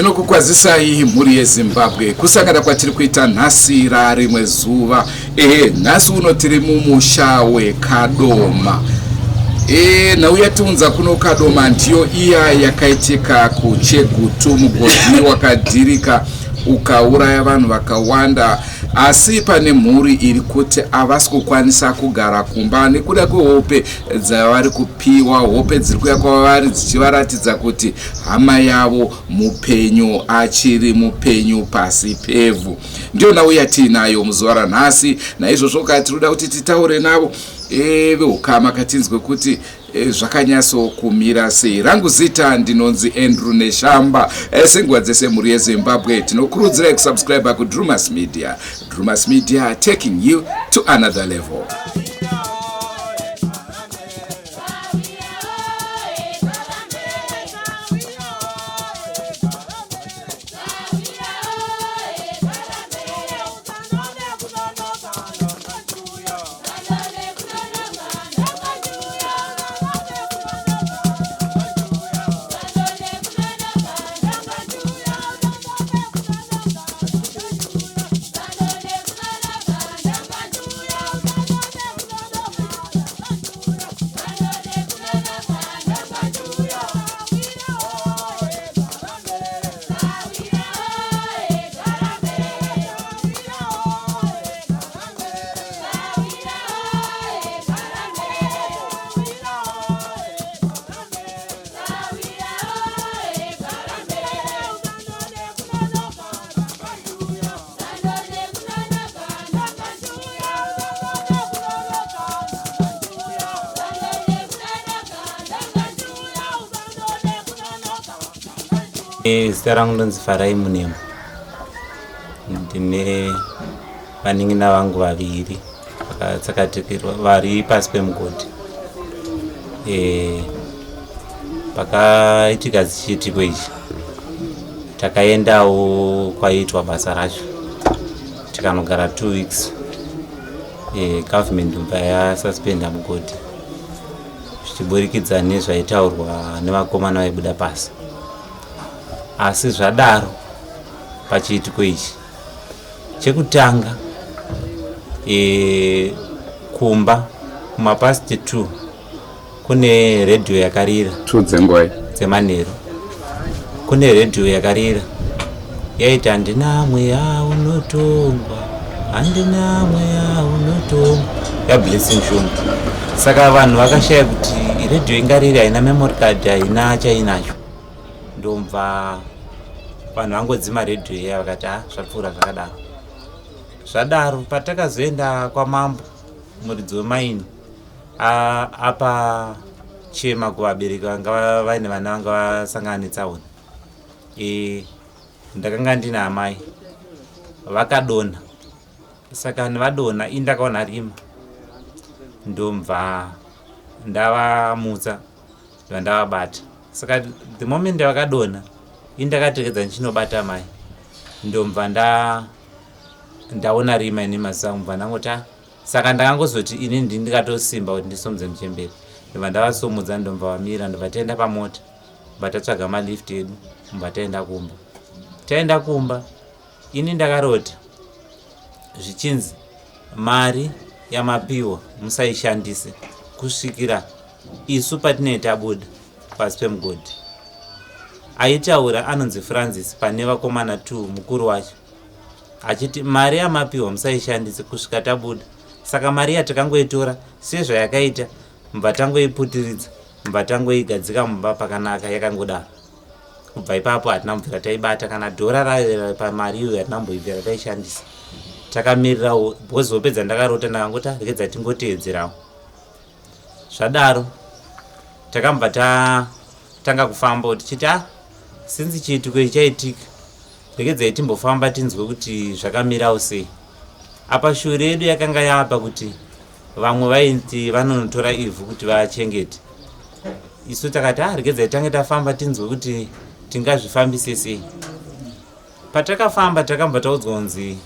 Tinokukwazisai mhuri yeZimbabwe kusangana kwatiri kuita nhasi rarimwe zuva. Ehe, nhasi uno tiri mumusha weKadoma. E, nhau yatiunza kuno Kadoma ndiyo iya yakaitika kuChegutu, mugodhi wakadhirika ukauraya vanhu vakawanda, asi pane mhuri iri kuti havasi kukwanisa kugara kumba nekuda kwehope dzavari kupiwa, hope dziri kuya kwavari dzichivaratidza kuti hama yavo mupenyu achiri mupenyu pasi pevhu. Ndiyo nhau yatiinayo muzuva ranhasi. Naizvozvo ka tinoda kuti titaure navo e, veukama katinzwe kuti e, zvakanyatso kumira sei. Rangu zita ndinonzi Andrew Neshamba. E, senguva dzese mhuri yeZimbabwe tinokurudzirai kusubscribe kuDrumas Media. Drumas Media, taking you to another level. Zita rangu ndonzi Farai Munemo. Ndine vanin'ina vangu vaviri vakatsakatikirwa vari pasi pemugodhi. Pakaitika chiitiko ichi takaendawo kwaiitwa basa racho tikanogara 2 weeks. Government ndobva yasuspenda mugodhi zvichiburikidza nezvaitaurwa nevakomana vaibuda pasi. Asi zvadaro, pachiitiko ichi chekutanga, kumba kumapast 2 kune redhiyo yakarira. Two dzenguvai? Dzemanheru. Kune redhiyo yakarira yaiti, "Handina mweya unotongwa, handina mweya unotongwa," yaBlessing Shumba. Saka vanhu vakashaya kuti redhiyo ingariri haina memory card, haina chainacho. Ndomva vanhu vangodzima redhiyo iya, vakati, "Ha, zvapfuura zvakadaro." Zvadaro, patakazoenda kwamambo, muridzi wemaini apa chema kuvabereki vanga vaine vana vanga vasangana netsaona. Ndakanga ndina amai vakadonha. Saka nevadonha, ini ndakaona rima, ndomva ndavamutsa, ndobva ndavabata. Saka the moment vakadonha, ini ndakatekedza ndichinobata mai, ndomva ndaona rima ine maziso angu, bva ndangoti, "Ah." Saka ndakangozoti ini ndini ndikatosimba kuti ndisomudze muchemberi, ndobva ndavasomudza, ndobva vamira, ndobva taenda pamota, bva tatsvaga malift edu, ndobva taenda kumba. Taenda kumba, ini ndakarota zvichinzi mari yamapiwa musaishandise kusvikira isu patinee tabuda pasi pemugodhi. Aitaura anonzi Francis, pane vakomana 2, mukuru wacho achiti mari yamapiwa musaishandise kusvika tabuda. Saka mari yatakangoitora sezvayakaita, mubva tangoiputiridza, mubva tangoigadzika mumba pakanaka yakangodaro. Kubva ipapo hatina kubvira taibata kana dhora rayo. Pamari iyoyo hatina kumboibvira taishandisa. Takamirirawo because hope dzandakarota ndakangoti, "Regedza tingoteedzerawo." Zvadaro, takambva tatanga kufamba tichiti, "A, since chiitiko ichi chaitika, regedzai timbofamba tinzwe kuti zvakamirawo sei." Apa shure yedu yakanga yapa kuti vamwe vaiti vanonotora ivhu kuti vachengete. Isu takati, "A, regedzai tange tafamba tinzwe kuti tingazvifambise sei." Patakafamba, takambva taudzwa kunzi,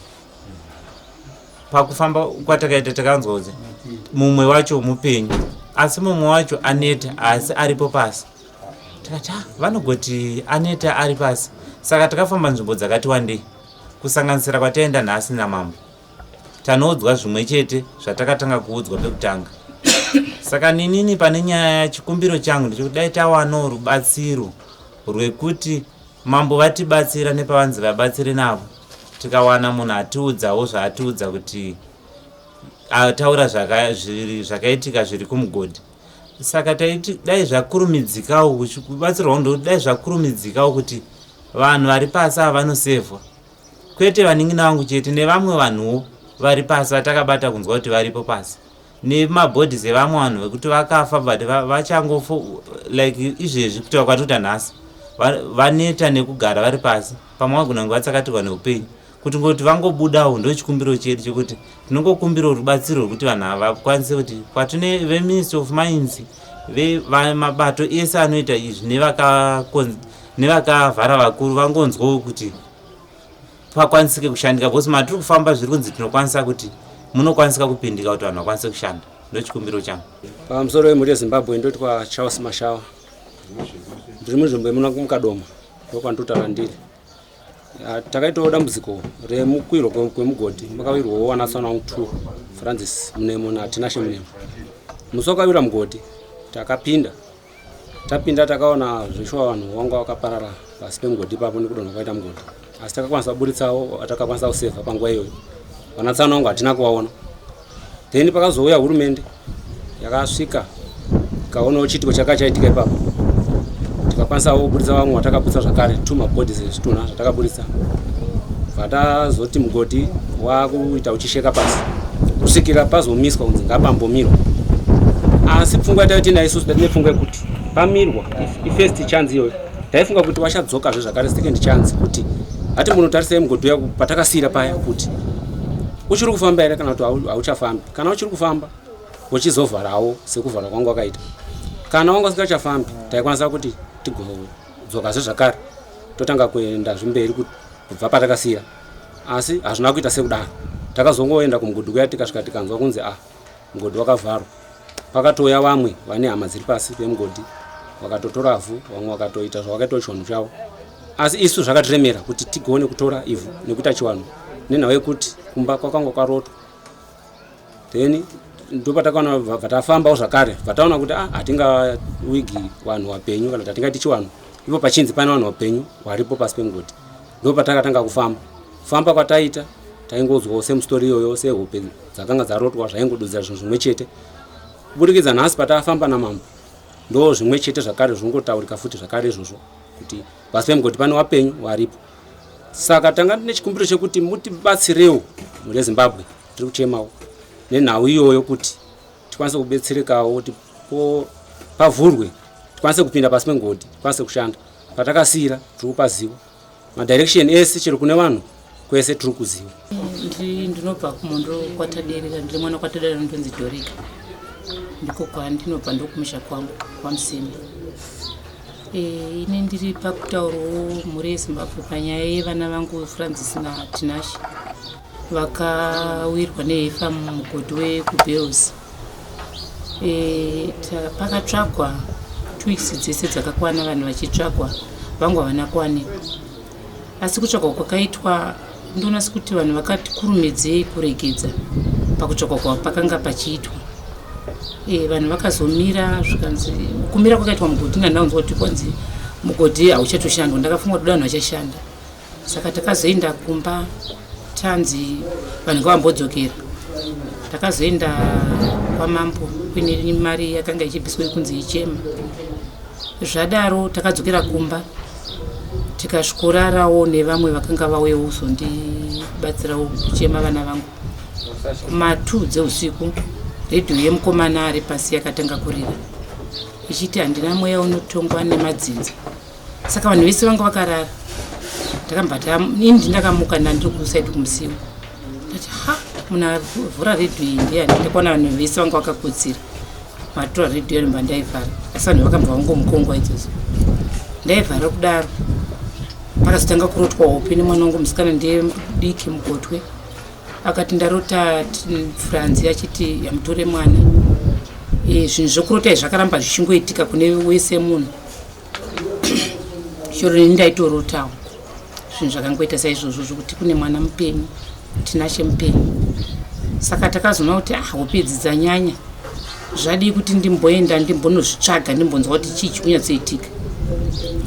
pakufamba kwatakaita takanzwa kunzi mumwe wacho mupenyu, asi mumwe wacho aneta, asi aripo pasi. Tikati, "Ah, vanogoti aneta ari pasi." Saka takafamba nzvimbo dzakati wandei, kusanganisira kwataenda nhasi namambo. Tanoudzwa zvimwe chete zvatakatanga kuudzwa pekutanga. Saka ninini pane nyaya chikumbiro changu ndechekuti dai tawanawo rubatsiro rwekuti mambo vatibatsira nepavanzi vabatsire navo, tikawana munhu atiudzawo zvaatiudza kuti ataura zvakaitika zviri kumugodhi. Saka taiti dai zvakurumidzikawo kubatsirwawo ndokuti dai zvakurumidzikawo kuti vanhu vari pasi ava vanosevhwa, kwete vanin'ina vangu chete, nevamwe vanhuwo vari pasi vatakabata kunzwa kuti varipo pasi, nemabhodhis evamwe vanhu vekuti vakafa but vachangofo like izvezvi kutaura kwatoita nhasi vaneta nekugara vari pasi, pamwe vagona kunge vatsakatirwa neupenyu. Kuti ngoti vangobudawo ndochikumbiro chedu chekuti tinongokumbirawo rubatsiro rwekuti vanhu ava vakwanise kuti kwatine veMinistry of Mines, vemabato ese anoita izvi nevakavhara vakuru vangonzwawo kuti pakwanisike kushandika, because matiri kufamba zviri kunzi tinokwanisa kuti munokwanisika kupindika kuti vanhu vakwanise kushanda. Ndochikumbiro changu. Pamusoro wemhuri yeZimbabwe, ndoitwa Charles Mashawa, ndiri munzvimbo yemuna Mukadoma, ndokwandinotaura ndiri. Takaitawo dambudziko remukwirwa kwemugodhi, makawirwawo vanatsana vangu 2, Francis Munemo naTinashe Munemo. Musi wakawira mugodhi takapinda, tapinda takaona zveshuwa vanhu vanga vakaparara pasi pemugodhi ipapo nekudonha kwaita mugodhi, asi takakwanisa kuburitsawo atakakwanisa kusevha panguva iyoyo. Vanatsana vangu hatina kuvaona. Then pakazouya hurumende yakasvika ikaonawo chiitiko chaka chaitika ipapo, tikakwanisawo kuburitsa vamwe vatakabudisa zvakare, 2 mabhodhis ezvitunha zvatakabudisa. Vatazoti mugodhi wakuita uchisheka pasi kusvikira pazomiswa kunzi ngapambomirwa. Asi pfungwa yataive tinayo isusu, tatine pfungwa yekuti pamirwa ifirst chance iyoyo, taifunga kuti vachadzokazve zvakare second chance, kuti hati munotarisai mugodhi uya patakasiyira paya kuti uchiri kufamba here kana kuti hauchafambi. Kana uchiri kufamba uchizovharawo sekuvhara kwangu wakaita, kana wanga usingachafambi taikwanisa kuti tigodzokazve zvakare totanga kuenda zvimberi kubva patakasiyira. Asi hazvina kuita sekudaro. Takazongoenda kumugodhi kuya, tikasvika tikanzwa kunzi ah, mugodhi wakavharwa. Pakatouya vamwe vane hama dziri pasi pemugodhi vakatotora vhu, vamwe vakatoita zvavakaita chivanhu chavo, asi isu zvakatiremera kuti tigone kutora ivhu nekuita chivanhu nenhau yekuti kumba kwakanga kwarotwa. Then ndopatakaona bva tafambawo zvakare, bva taona kuti ah, hatingawigi vanhu vapenyu kana kuti hatingaiti chivanhu ipo pachinzi pane vanhu vapenyu varipo pasi pemugodhi. Ndopatakatanga kufamba famba kwataita, taingodzwawo semustori iyoyo, sehope dzakanga dzarotwa, zvaingodudzira zvinhu zvimwe chete. Kubudikidza nhasi patafamba namambo, ndo zvimwe chete zvakare zvingotaurika futi zvakare izvozvo kuti pasi pemugodhi pane wapenyu varipo. Saka tanga tine chikumbiro chekuti mutibatsirewo mhuri yeZimbabwe, tiri kuchemawo nenhau iyoyo kuti tikwanise kubetserekawo kuti pavhurwe tikwanise kupinda pasi pemugodhi, tikwanise kushanda patakasiyira. Tiri kupaziva madirection ese, chero kune vanhu kwese tiri kuziva. Ndinobva kumondo kwaTaderera, ndiri mwana kwaTaderera, ndonzi Dorika, ndiko kwandinobva, ndokumusha kwangu kwaMusimba. Ini ndiri pakutaurawo mhuri yeZimbabwe panyaya yevana vangu Francis naTinashe vakawirwa nehefa mumugodhi wekuBells. Pakatsvagwa 2 weeks dzese dzakakwana vanhu vachitsvagwa, vangu havana kuwanikwa. Asi kutsvagwa kwakaitwa, ndoona sekuti vanhu vakati kurumidzei kuregedza pakutsvagwa kwavo pakanga pachiitwa. Vanhu vakazomira, zvikanzi kumira kwakaitwa mugodhi, ndandaunzwa kuti kwanzi mugodhi hauchatoshandwa. Ndakafunga kuti vanhu vachashanda, saka takazoenda kumba tanzi vanhu ngavambodzokera. Takazoenda kwamambo kuine mari yakanga ichibviswa yekunzi ichema. Zvadaro takadzokera kumba, tikasvikorarawo nevamwe vakanga vauyawo kuzondibatsirawo kuchema vana vangu. Kuma2 dzeusiku redhiyo yemukomana ari pasi yakatanga kurira ichiti handina mweya unotongwa nemadzinza. Saka vanhu vese vanga vakarara, ndakambata ini ndakamuka, ndandiri kusaidi kumusiwo, ndati ha, munhu avhura redhiyo iyi ndiyani? Ndakaona vanhu vese vanga vakakotsira, matora redhiyo yanomba ndaivhara, asi vanhu vakambva vangomukongwa idzodzo. Ndaivhara kudaro, pakazotanga kurotwa hope nemwana wangu musikana, ndiye mudiki mugotwe, akati ndarota Franzi achiti yamutore mwana. Zvinhu zvokurota izvi zvakaramba zvichingoitika kune wese munhu, chero neni ndaitorotawo. Zvinhu zvakangoita saizvozvo zvokuti kune mwana mupenyu, Tinashe mupenyu. Saka takazoona kuti ah, hope idzi dzanyanya, zvadii kuti ndimboenda ndimbonozvitsvaga ndimbonzwa kuti chii chikunyatsoitika.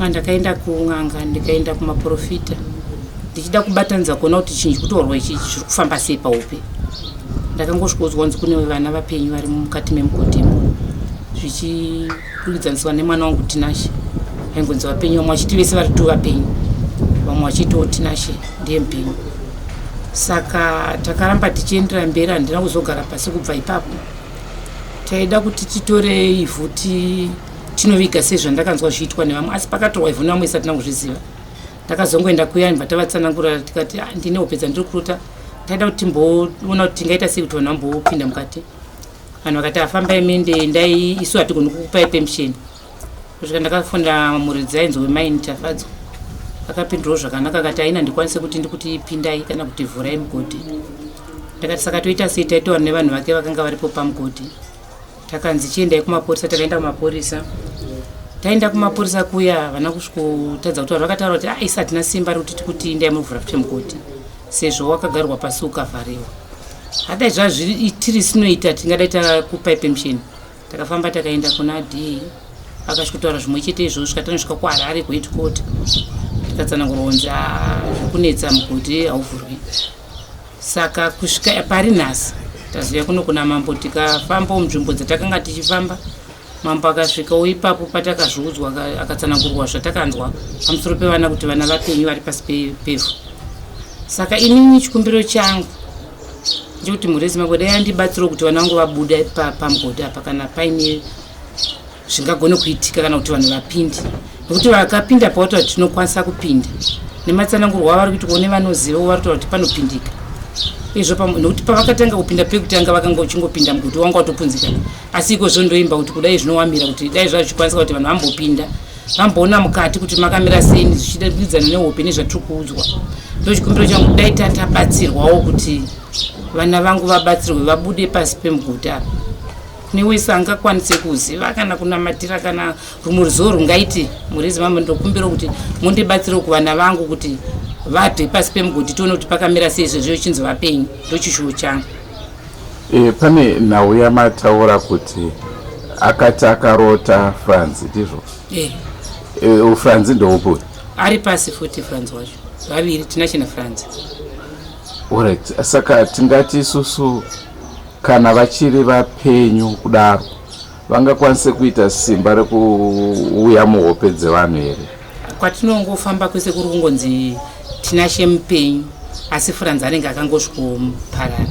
Ndakaenda kun'anga, ndikaenda kumaprofita ndichida kubatanidza kuona kuti chinhu chikutorwa ichi zviri kufamba sei pahope. Ndakangosvikoudzwa kunzi kune vana vapenyu vari mukati memugodhimo, zvichikwikidzaniswa nemwana wangu Tinashe vaingonzi vapenyu, vamwe vachiti vese vari tu vapenyu, vamwe vachitiwo Tinashe ndiye mupenyu. Saka takaramba tichiendera mberi, handina kuzogara pasi kubva ipapo. Taida kuti titore ivhu tinoviga sezvandakanzwa zviitwa nevamwe, asi pakatorwa ivhu nevamwe isati kuzviziva. Takazongoenda kuya ndibva tavatsanangura tikati ah, ndine hope dzandiri kurota, taida kuti timboona kuti tingaita sei kuti vanhu vambopinda mukati. Vanhu vakati afambai mende, endai, isu hatigoni kukupai permission. Kusvika ndakafonera muridzi ainzi wemaini Tafadzwa, akapindurawo zvakanaka akati aina ndikwanise kuti ndikuti pindai kana kuti vhurai mugodhi. Ndakati saka toita sei? Taitaura nevanhu vake vakanga varipo pamugodhi, takanzi chiendai kumapurisa. Takaenda kumapurisa, taenda kumapurisa kuya havana kusvikotadza kutaura, vakataura kuti ah, isi hatina simba rekuti tikuti indai muvhura futi mugodhi sezvo wakagarwa pasi ukavhariwa. Hadai zvazviri sinoita tingadai takupai permission. Takafamba takaenda kuna D akasvikotaura zvimwe chete izvozvo, svika tanosvika kuHarare kuheadquarter tikatsanangurwa kunzi ah, zvikunetsa mugodhi hauvhurwi. Saka kusvika pari nhasi tazouya kuno kuna mambo, tikafambawo munzvimbo dzatakanga tichifamba. Mambo akasvikawo ipapo patakazviudzwa, akatsanangurwa zvatakanzwa pamusoro pevana kuti vana vapenyu vari pasi pevhu. Saka inini chikumbiro changu ndechekuti mhuri yeZimbabwe dai yandibatsirawo kuti vana vangu vabude pamugodhi apa, kana paine zvingagone kuitika, kana kuti vanhu vapinde, nekuti vakapinda pawataura kuti tinokwanisa kupinda nematsanangurwa avari kuitwa nevanoziva vari kutaura kuti panopindika izvo, nekuti pavakatanga kupinda pekutanga vakanga uchingopinda mugodhi wanga watopunzika. Asi iko zvondoimba kuti kudai zvinowamira kuti dai zvazvichikwanisa kuti vanhu vambopinda vamboona mukati kuti makamira sei, zvichididzana nehope nezvatiri kuudzwa. Ndochikumbiro changu, dai tatabatsirwawo kuti vana vangu vabatsirwe vabude pasi pemugodhi apa. Kune wese angakwanise kuziva kana kunamatira kana rumwe ruzivo rungaiti mhuri yeZimbabwe, ndokumbira kuti mundibatsirewo kuvana vangu kuti vabve pasi pemugodhi, tione kuti pakamira sei sezvo chinzi vapenyu. Ndochishuwo changu. Pane nhau yamataura kuti akati akarota Franzi, ndizvo? E. Franzi ndoupi? Ari pasi futi Franzi wacho, vaviri Tinashe naFranzi. Alright, saka tingati isusu kana vachiri vapenyu kudaro vangakwanise kuita simba rekuuya muhope dzevanhu here? Kwatinongofamba kwese kuri kungonzi Tinashe mupenyu, asi Franzi anenge akangosvikoparara.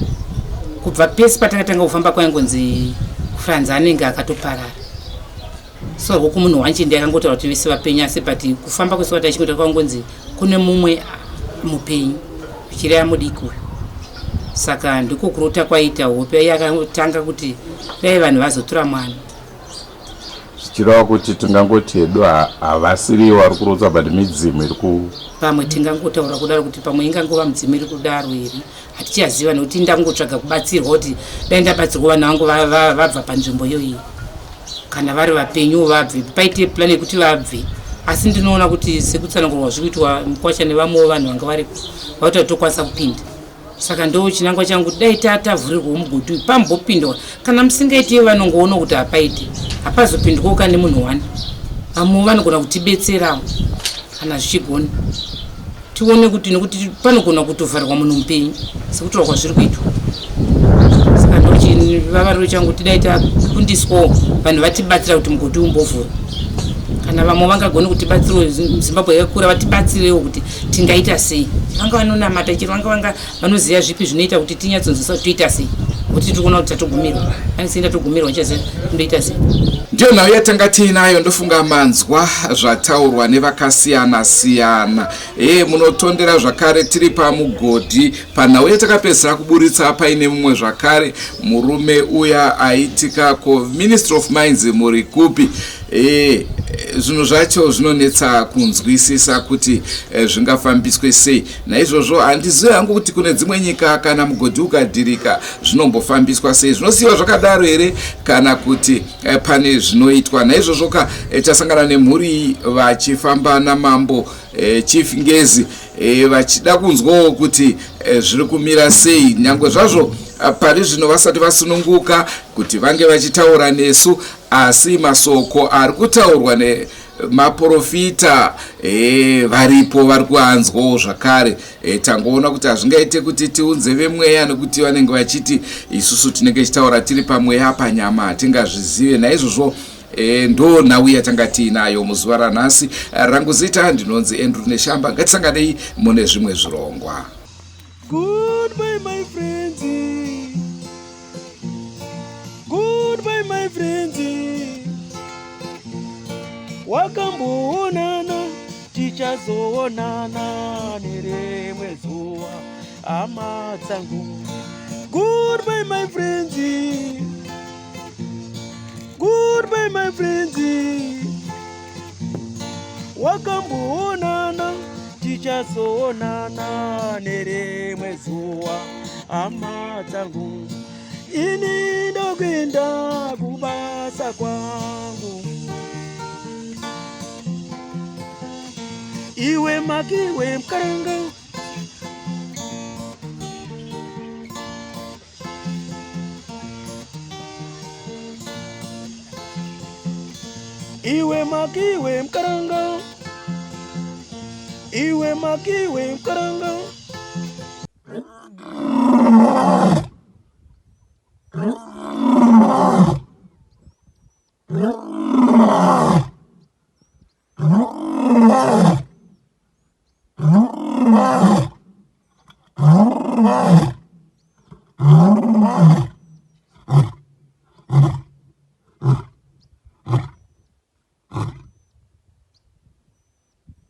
Kubva pese patakatanga kufamba kwaingonzi Franzi anenge akatoparara. So rwoku munhu wanje ndiye akangotaura kuti vese vapenyu, asi but kufamba kwese kwatachingoita kwangonzi kune mumwe mupenyu, zvichireva mudiki uyu. Saka ndiko kurota kwaita hope yakatanga kuti dai vanhu vazotora mwana. Zvichireva kuti tingangoti hedu havasiriwo vari kurotsa, but midzimu iri ku Pamwe tingangotaura kudaro kuti pamwe ingangova mudzimu iri kudaro here, hatichaziva, nekuti ndangotsvaga kubatsirwa kuti dai ndabatsirwa vana vangu vabva panzvimbo iyoyi, kana vari vapenyu vabve, paite plan yekuti vabve. Asi ndinoona kuti sekutsanangurwa zviri kuitwa mukwasha nevamwewo vanhu vanga varipo vakuti tokwanisa kupinda. Saka ndo chinangwa changu, dai tatavhurirwawo mugodhi uyu pambopindwa. Kana musingaiti vanongoona kuti hapaiti, hapazopindwawo kane munhu wani. Vamwewo vanogona kutibetserawo kana zvichigona, tione kuti, nekuti panogona kutovharirwa munhu mupenyu sekutorwa kwazviri kuitwa. Saka ndochivavariro changu kuti dai takundiswawo vanhu vatibatsira kuti mugodhi umbovhura. Kana vamwe vangagone kutibatsirawo, Zimbabwe yakakura, vatibatsirewo kuti tingaita sei. Vanga vanonamata chero vanga vanga vanoziva zvipi zvinoita kuti tinyatsonzwisa kuti toita sei, nokuti tiri kuona kuti tatogumirwa, anisei ndatogumirwa, ndichaziva ndoita sei. Ndiyo nhau yatanga tiinayo. Ndofunga manzwa zvataurwa nevakasiyana siyana. Munotondera zvakare tiri pamugodhi panhau yatakapedzisira kuburitsa paine mumwe zvakare murume uya aitika ko Ministry of Mines muri kupi? Zvinhu zvacho zvinonetsa kunzwisisa kuti zvingafambiswe sei. Naizvozvo handizivi hangu kuti kune dzimwe nyika kana mugodhi ukadhirika zvinombofambiswa sei, zvinosiyiwa zvakadaro here kana kuti pane zvinoitwa. Naizvozvo ka tasangana nemhuri vachifamba namambo Chief Ngezi. e, vachida kunzwawo kuti e, zviri kumira sei nyange zvazvo pari zvino vasati vasununguka kuti vange vachitaura nesu asi masoko ari kutaurwa nemaprofita e, varipo vari kuanzwawo zvakare e, tangoona kuti hazvingaite kuti tiunze vemweya nekuti vanenge vachiti isusu tinenge tichitaura tiri pamweya panyama hatingazvizive naizvozvo e, ndo nhau yatanga tiinayo muzuva ranhasi rangu zita ndinonzi Andrew Neshamba ngatisanganei mune zvimwe zvirongwa. Goodbye my friends. Goodbye my friends. Wakamboonana tichazoonana nerimwe zuva hama dzangu. Goodbye my friends. Goodbye my friends. Wakamboonana tichazoonana nerimwe zuva hama dzangu. Ini ndokuenda kubasa kwangu. Iwe makiwe mkaranga. Iwe makiwe mkaranga. Iwe makiwe mkaranga.